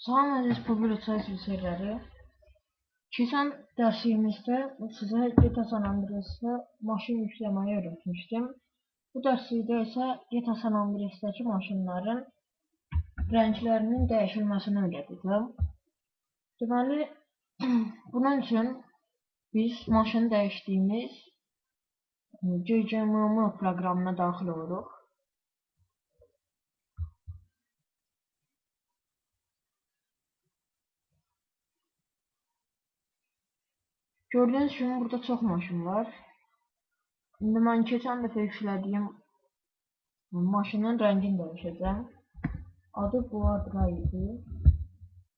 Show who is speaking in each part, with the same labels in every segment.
Speaker 1: Salam əziz Public serləri. Keçən dərsimizdə sizə GTA San Andreas'da maşın yükləməyi öyrətmişdim. Bu dərslikdə isə GTA San Andreas'dakı maşınların rənglərinin dəyişilməsini öyrədəcəm. Deməli, bunun üçün biz maşını dəyişdiyimiz GCMM proqramına daxil oluruq. Gördüyünüz kimi burada çox maşın var. İndi mən keçən dəfə yüklədiyim maşının rəngini dəyişəcəm. Adı Buadra idi.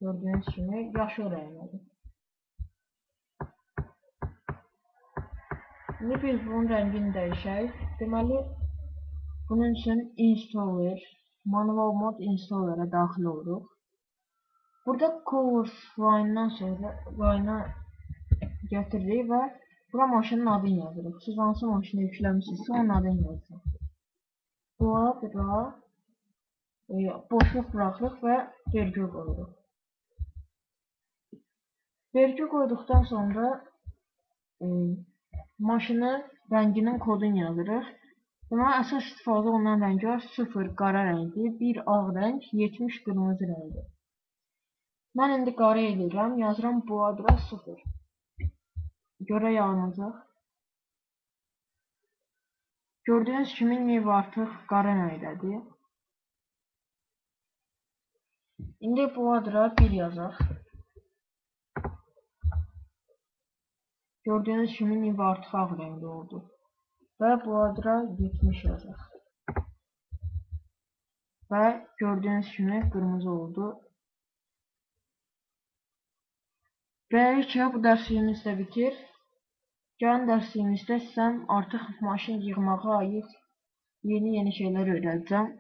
Speaker 1: Gördüyünüz kimi yaşıl rənglədir. İndi biz bunun rəngini dəyişək. Deməli, bunun üçün Installer, Manual Mode Installer'a daxil oluruq. Burada Colors line-dan sonra line-a gətiririk və bura maşının adını yazırıq. Siz hansı maşını yükləmişsinizsə onun adını yazırıq. Buadra boşluq buraxırıq və vergül qoyuruq. Vergül qoyduqdan sonra maşının rənginin kodunu yazırıq. Deməli, əsas istifadə olunan rənglər 0 qara rəngdir, 1 ağ rəng, 70 qırmızı rəngdir. Mən indi qara eləyirəm, yazıram Buadra 0. Görək alınacaq. Gördüyünüz kimi Niv artıq qara rəngdədir. İndi Buadra 1 yazaq. Gördüyünüz kimi Niv artıq ağ rəngli oldu. Və Buadra 70 yazaq. Və gördüyünüz kimi qırmızı oldu. Beləliklə bu dərsimiz də bitir. Gəlin dərsimizdə sizə artıq maşın yığmağa aid yeni-yeni şeylər öyrədəcəm.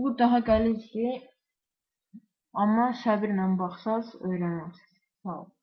Speaker 1: Bu daha qəlizdir, amma səbirlə baxsaz öyrənərsiniz. Sağ olun.